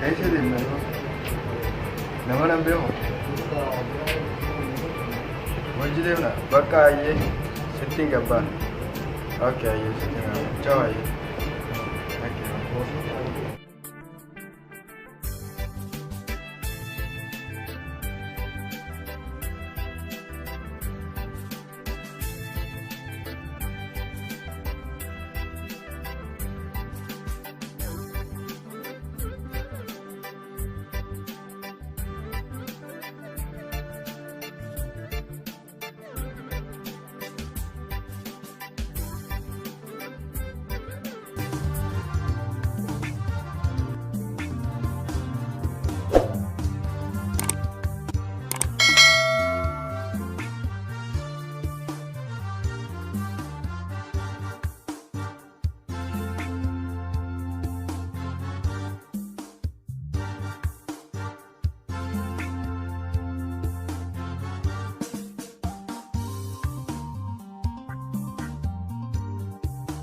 Eessa deemna? Nama nan beeku. Wajji deemna. Bakka ayyee sittiin gabbaa. Okay ayyee sittiin gabbaa. Ciao ayyee. Okay.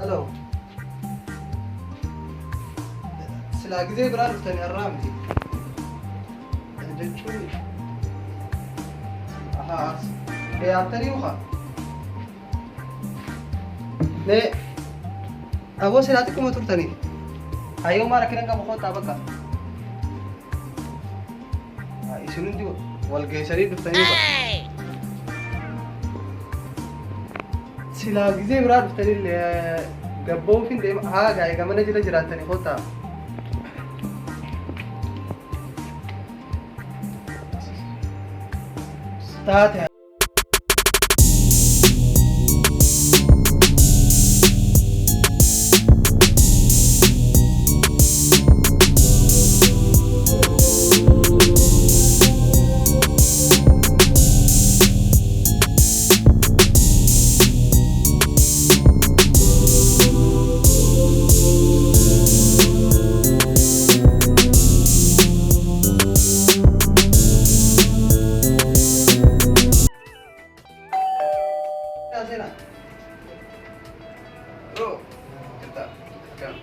Hello. Silaa gizee biraa dhuftanii har'aa miti. Jechuun ahaa dhiyaattanii muka. Mee aboo silaa xiqquma turtanii. Hayyoo maal rakkina qabu kottaa bakka. Isin hundi wal geessanii dhuftanii muka. Silaa gizee biraa dhuftanii gabboof hin deema haa gaa'e gamana jira jiraattanii kottaa. Taate. Seenaa. Bro, jirta? Akkam?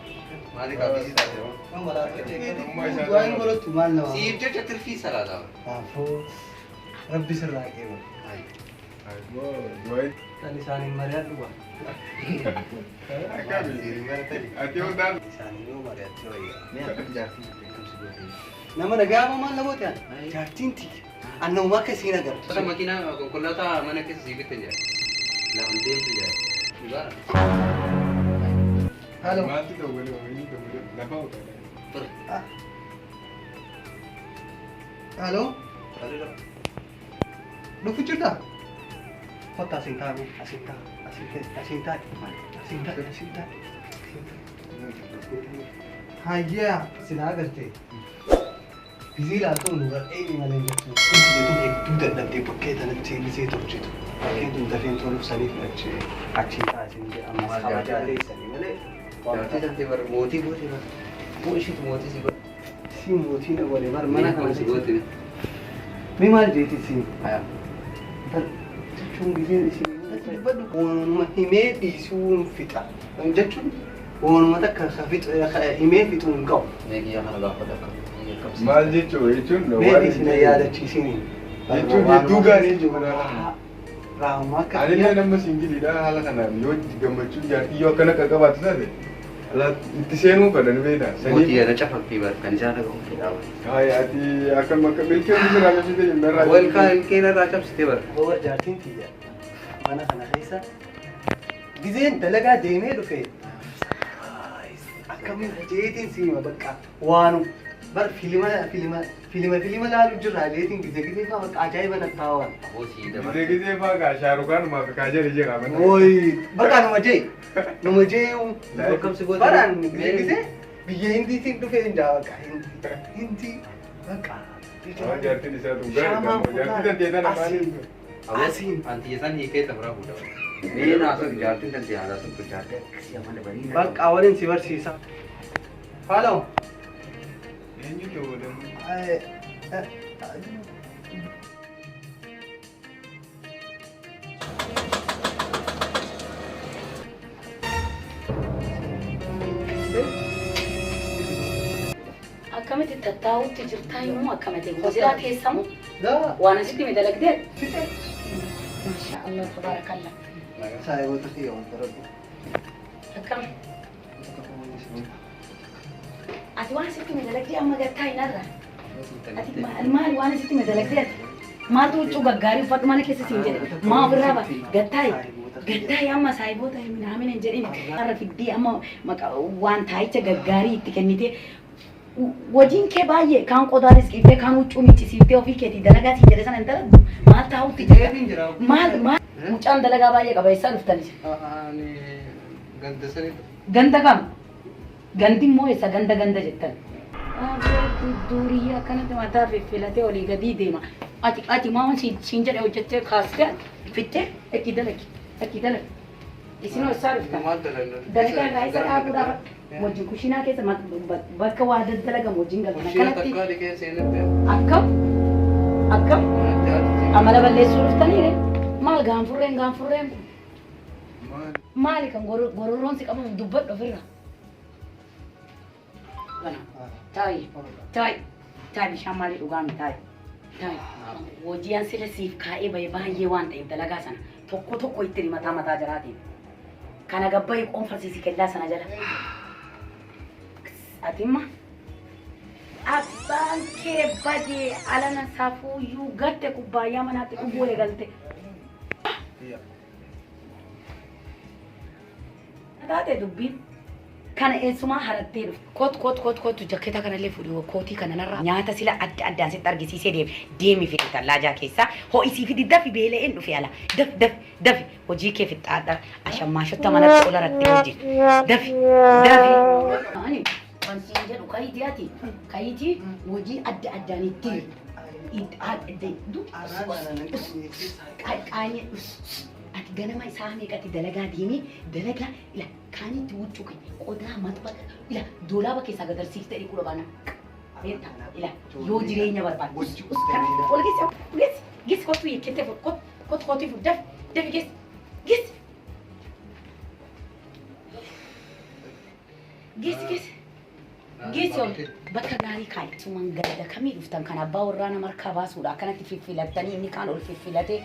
Maali qabdi taate hoo? Du'aan godhattu maal nama? Siif jecha tirfii salaataa. Afoo rabbi sirraa qeeba. Du'aa Kan isaaniin mari'adhu waa. akkami? Ati hundaan Isaaniin yoo mari'atte wayyaa. Mee akkam jaartii beekamsi gootee? Nama nagaa moo maal namooti an? Jaartiin tiyya. Annamuma akka isiin agartu. Bara makiinaa konkolaataa mana keessa sii bitte jira. Lafan deemtu jira. Dhugaa. Halo. maaltu dawwalee wayii dawwalee lafa utaa. Halo. Dhufu jirta? Kottaa asiin taa'ame. Asiin taa'a. Asiin taa'i. Asiin taa'i. Asiin taa'i. Asiin taa'i. Hayyaa silaa agartee. Gizee ilaaltuu nu eenyu malee jechuudha. Inti jedhu hedduu dadhabdee bakkee tanatti gizee tolchitu. Bakkeen tun dafeen toluuf saniif achi achiin taasisan jedhama. Kabajaa teessanii malee. Jaartii tantee bara mootii gootee bara. Moo ishiitu mootii si godhe? Si mootii na godhe bar mana kana si goote. Mee maal jeeti siin? Haya. Bar jechuun gizeen isin waanuma himee dhiisuu fixa. Jechuun waanuma takka himee fixuu hin qabu. Mee kiyya kana gaafata akkam? Maal jechuu jechuun Mee dhiisina yaadachiisini. Jechuun hedduu gaarii jechuudha. Raawwaa akka Anillee nama singiliidha haala kanaan yoo gammachuun jaartii yoo akkana akka qabaatu taate itti seenuu fedhan beektaa. Mootii yana cafaqtii bara kan isaan dhagahu fedhaa. Hayi ati akkam akka milkee hundi sirraa cabsite narraa. Walkaa ilkee narraa cabsite bara. Boor jaartiin tiyya mana kana keessa gizeen dalagaa deemee dhufe akkamiin jeetiin siima bakka waanu bar filima filima filima filima laalu jirra jeetiin gizee gizee faa bakka ajaa'iba nattaawaan. Aboo sii Gizee dabartee. gizee faa kaa shaarukaan maaf kaa jedhe jira mana. Woy bakka numa jee numa jee Akkam si goote? baraan gizee gizee biyya hindiitiin dhufee hin jaa bakka hindii bakka. Waan jaartiin isaa tun gaarii jaartii tantee tana maaliif? Asiin. Anti san hiikee tabraa fuudha. Mee naasoo jaartiin tantee haadha sun jaartii akkasii amala barii. Bakka waliin si barsiisa. Halo. Eenyu dawwalee? Akkamitti tattaa'utti jirtaa immoo akkamatti waziraa teessamu waan asitti midalagdee. Maasha Allah tabaarakallah. Saayiboota kiyya wanta rabbi. Akkam ati waan asitti midalagdee amma gattaa hin arra. Ati maal waan asitti midalagdee ati? Maaltu huccuu gaggaarii uffadhu mana keessa siin jedhe maa ofirraa ba gattaayi gattaayi amma saayiboota minaamin hin jedhin har'a fiddee amma waan taayicha gaggaarii itti kennitee hojiin kee baay'ee kaan qodaanis qiiftee kaan huccuu miccisiiftee ofii keetii dalagaa siin jedhe sana hin dalagdu maal taa'utti jirta maal maal mucaan dalagaa baay'ee qaba eessaa dhuftan isin Ani ganda sanii ganda kam gandi immoo eessa ganda ganda jettan duuriyyaa akkanatti mataa fiffilatee olii gadii deema ati ati maa siin jedhe hojjettee kaastee fittee dhaqii dalagi dhaqii dalagi isinoo eessaa dhuftan maal dalagna? Dalagaa irraa isa dhaabuudhaaf wajjin kushiinaa keessa bakka waa daddalagamu wajjin galtan Kushiina akkanatti takkaa dhiqee seenatti. akkam akkam Manatti haati amala balleessuu dhuftaniire maal gaanfurreen gaanfurreen kun maali kan gororroon si qabamu dubbadhu ofirra. Bana taayi taayi taayi bishaan maalii dhugaami taayi taayi hojii an sila siif kaa'ee bahe baay'ee waan ta'eef dalagaa sana tokko tokko itti mataa mataa jaraatiin kana gabbayi qoonfarsiisi kellaa sana jala. Ati imma abbaan kee badee alana safuuyyuu gatte kubbaayyaa manaatti dhuguu eegalte. Taate dubbiin kana eessumaa harattee dhufte. Kootu kootu kootu kootu jakkeeta kanallee fuudhi kootii kana narraa nyaata sila adda addaan sitti argisiisee deemi deemi fidi tallaajaa keessaa ho'isii fidi dafi beela'een dhufe ala dafi dafi dafi hojii kee fixxaadha ashammaashotta manatti ola rattee hojii dafi dafi. Ani kan siin jedhu kayitii ati kayitii hojii adda addaan itti qaanye ati ganama isaa meeqatti dalagaa deemee dalagaa ila kaanitti huccuu kee qodaa maxbaqa ila doolaaba keessaa gadarsiiftee dhiquu dhabaana. Beektaa ila yoo jireenya barbaadu. Ol geessi geessi geessi kottu hiikkette kottu kottu kottu fuudh dafi dafi geessi geessi. Geessi geessi. Geessi ol bakka gaarii kaa'i. Suman ganda kamii dhuftan kan abbaa warraa nama harkaa baasuudha akkanatti fiffilattanii inni kaan ol fiffilatee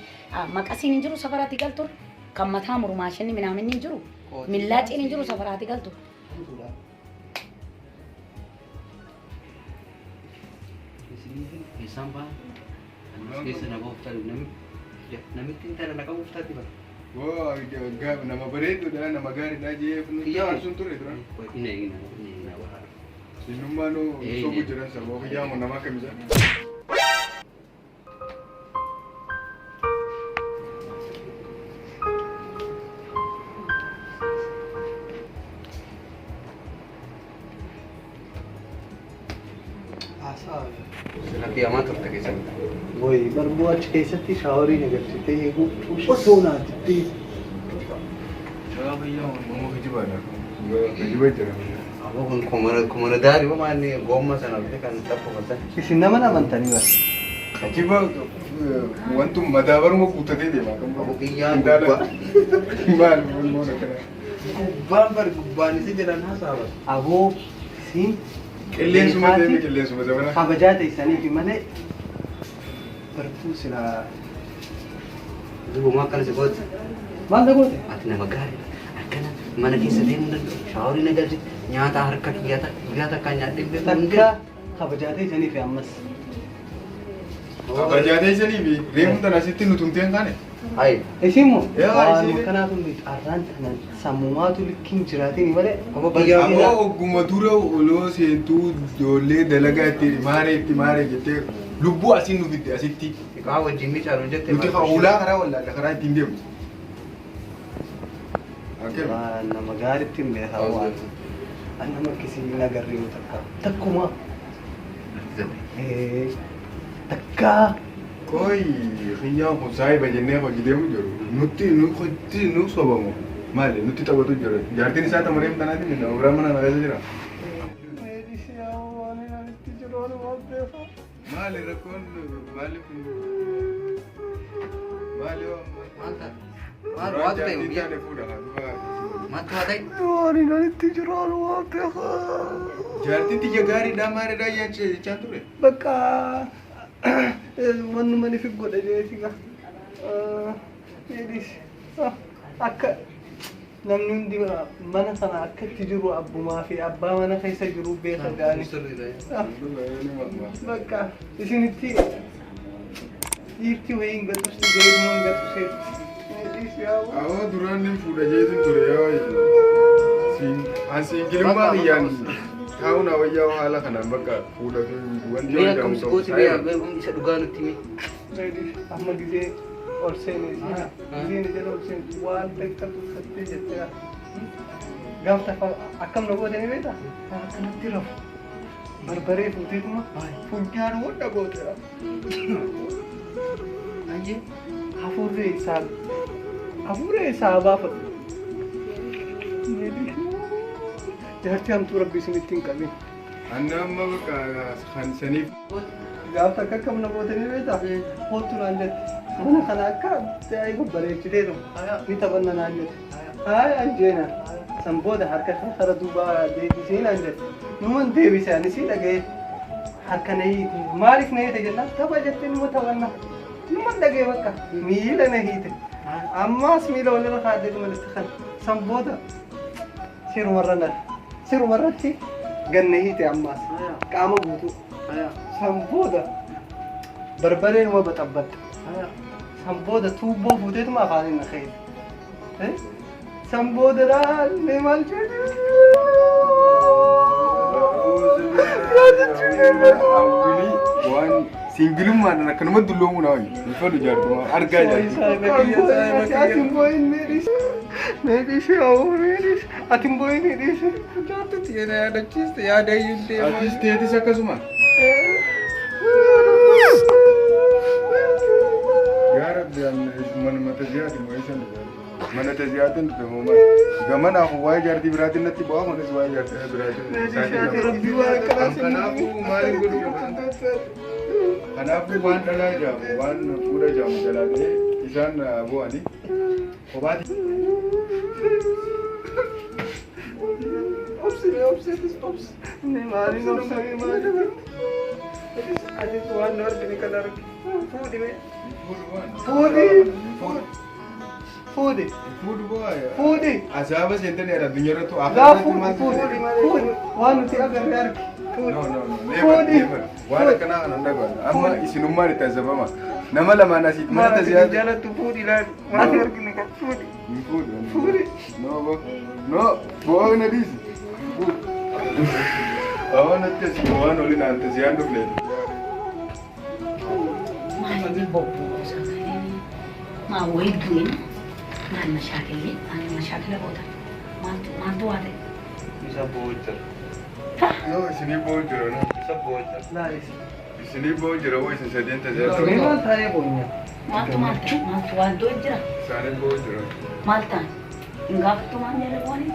maqasiin hin jiru safaraatti galtu kan mataa murmaashinni minaaminni hin jiru millaaciin hin jiru safaraatti galtu. Eessaan ba'a? Anas keessa na gooftaa namitti intala na qabuuf taati bara. Woo nama bareeduudha nama gaariidha jee nuti aarsuun ture dura. Ina ina ina waraana. Sinummaa nu sobu jiran sababa kiyyaa nama akkamisa. Haasaa. Sila hamaa turte keessatti. Wayi barbuu achi keessatti shaaworii na galchitee eeguu osoo naa diddee. Sababa kiyyaa nama kijibaadha. Kijiba jira. Aboo kun komana komana daarii maanni goomma sana bitee kan taphatan. Isin nama amantanii bara. Kijiba wantu madaabaruma guuttatee deema. Aboo kiyyaan gubbaa. Maal maal akkana. Gubbaan bari gubbaan isi jedhan haasaa bara. Aboo isin Qilleensuma deeme qilleensuma zamana. kabajaa teessaniifi malee barbuu silaa Duuba akkana si goote. maal na goote? Ati nama gaariidha. Akkana mana keessa deemuu danda'u. Shaaworii na galchite nyaata harka kiyyaa guyyaa takkaan nyaadhee hin beeku. Takka kabajaa teessaniifi ammas. Kabajaa teessanii fi reefuun tana asitti nu tumtee hin taane. Hayi. Isin moo Yaa, waan isin. kanaatu carraan tanan sammumaatu likkiin jiraatiin malee. Aboo kiyyaa Ammoo ogguma dura oloo seentuu ijoollee dalagaa itti maaree itti maaree jettee lubbuu asiin nu fidde asitti. Kaa wajjin miicaalu jette. Nuti ulaa karaa wallaalla karaa ittiin deemnu. Akkami? Waan nama gaariitti hin beekaa waan. An nama akkasii hin agarre yoo takka. Takkuma. Takka. Koi kiyyaan kun saahiba jennee hojii deemu jiru. Nutti nutti nu sobamu. Maali nutti taphatu jiru. Jaartiin isaa tamaree tanaatiin nama biraa mana na keessa jira. Maali rakkoon maaliif maali Maal taate? Maal waatu ta'e Jaartiin guyyaa? taane fuudha haa dhufa. Maaltu haa ta'e? Waan inni itti jiru waan beekaa. Jaartiin tiyya gaariidhaa maaliidhaa jechaan ture. Bakka wannuma ni fi godha jeeti gaa. Akka namni hundi mana sana akka itti jiru abbumaa fi abbaa mana keessa jiru beeka gaanii. Sirriidha. Bakka isinitti dhiirti wayii hin gaxusti jeeduma hin gaxuseetti. Awwa duraan nin fuudha jeetiin ture yaa An siingilummaa kiyyaan taa'uun hawayyaa haala kanaan bakka fuudha fi wanti Mee waan akkam si jedhamu gooti mee isa dhugaa nutti himi. Amma gisee ol seene giseen jala ol seene waan takka tuffattee jettee gaaf tafa akkam na goote ni beektaa? Akkanatti rafu barbaree fuuteetuma funyaan wanta gooteera. Ayyee. Hafuurri isaa baafadhu. Jaartii hamtuu rabbi isinitti hin qabin. Anna amma bakka kan saniif Gaaf takka akkam na goote ni beektaa? Kootu naan jette. Mana kana akka ta'ee babbareechiteetu ni taphanna naan jette. Haaya an jeena. San booda harka kara duubaa deebisee naan jette. Numan deebise ani si dhaga'e. Harka na hiite. Maaliif na hiite jennaan tapha jettee numa taphanna. Numan dhaga'e bakka miila na hiite. Ammaas miila walirra kaa'adde malitti kan. San booda sirumarra na sirumarratti ganna hiite ammaas qaama guutuu. San booda barbareen uma baxabbatte. San booda tuubboo fuuteetuma afaaniin na keete. San booda laallee maal jedhe? Awwili waan siingilummaadhaan akkanuma dulloomuu naa wayyu. Hin fedhu jaartuma argaa jaartii. Ati hin boo'in mee dhiisi. Mee dhiisi haa mee dhiisi. Ati hin boo'in mee dhiisi. Jaartutti na yaadachiiste yaada iyyuu deema. Atis teetis akkasuma. Yaa Rabbi manuma taziyaati moo eessan dhufe? Mana taziyaatiin dhufe moo maali? Gamanaaf waa'ee jaartii biraatiin natti bu'aa kunis waa'ee jaartii biraatiin. Rabbi waan akkanaa sin Kanaafuu maaliin godhuu qaba? Kanaafuu waan dhalaa jaamu waan fuudha jaamu jalaa ta'ee isaan bu'anii kophaati. Obsi mee obsi atis obsi. Maaliin obsa mee maaliin? Atis waan nu argine kan argi. Fuudhi mee. Fuudhi. Fuudhi. Fuudhu bu'aa. Fuudhi. Azaaba seentanii addunyaa irratti Gaa fuudhi fuudhi fuudhi waan nuti agarre argi. No, no, no. Never, Fuudhi. never. Waan akkanaa kana hin dhagahu. Amma isinummaan itti azabama. Nama lamaan asiit mana taziyaati. Jaalattu fuudhi ilaali. Waan argine kan fuudhi. Hin fuudhu. Fuudhi. No, bo. No, bo'oo na dhiisi. Hin fuudhu. Awwa natti asii waan oliin aan taziyaan dhufne. Maal bobboosa maa wayii du'in maal mashaakillee maal mashaakila gootan maaltu maaltu waa ta'e. Isa boo'u jira. No, isinii bo'oo jira. No. Isa boo'u jira. Laalis. Isinii bo'oo jira woo isin sadeen taziyaa Mee maal taa'ee boonya? Maaltu maal ta'e maaltu waan du'e jira Isaanii bo'oo jira. maal ta'an hin gaafattu maal jala goone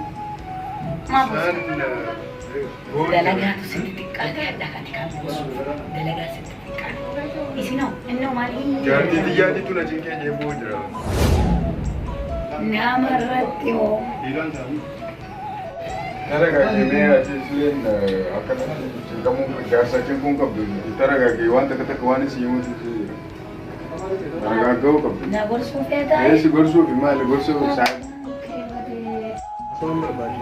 maa boosa. Isaan bo'oo jira. Dalagaatu sitti xiqqaate hadha kati kan boosu dalagaa sitti xiqqaate isinoo innoo maal Jaartii xiyyaatiitu na cinqee jee bo'oo jira. Nama irratti hoo Dhiiraan isaanii. Taragaagee mee ati isleen akkanatti cinqamuu jaarsa cinquun qabdu. Taragaagee waan takka takka waan isin himuutu jira. Taragaaga'uu qabdu. Na gorsuu feetaa? Eessi gorsuu fi maali gorsuu isaa. Soon barbaadu.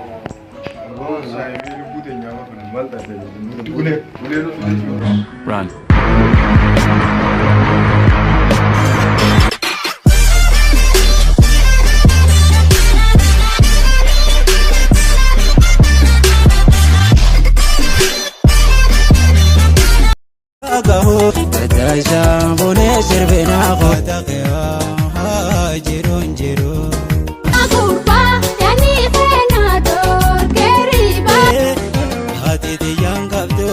Abboo saayimii lubbuu teenyaa kana maal taatee ulee ulee nuti jechuudha. Run. Gurbaa yaani feenaa doorkeeriba. Ati tiyyaan qabdu.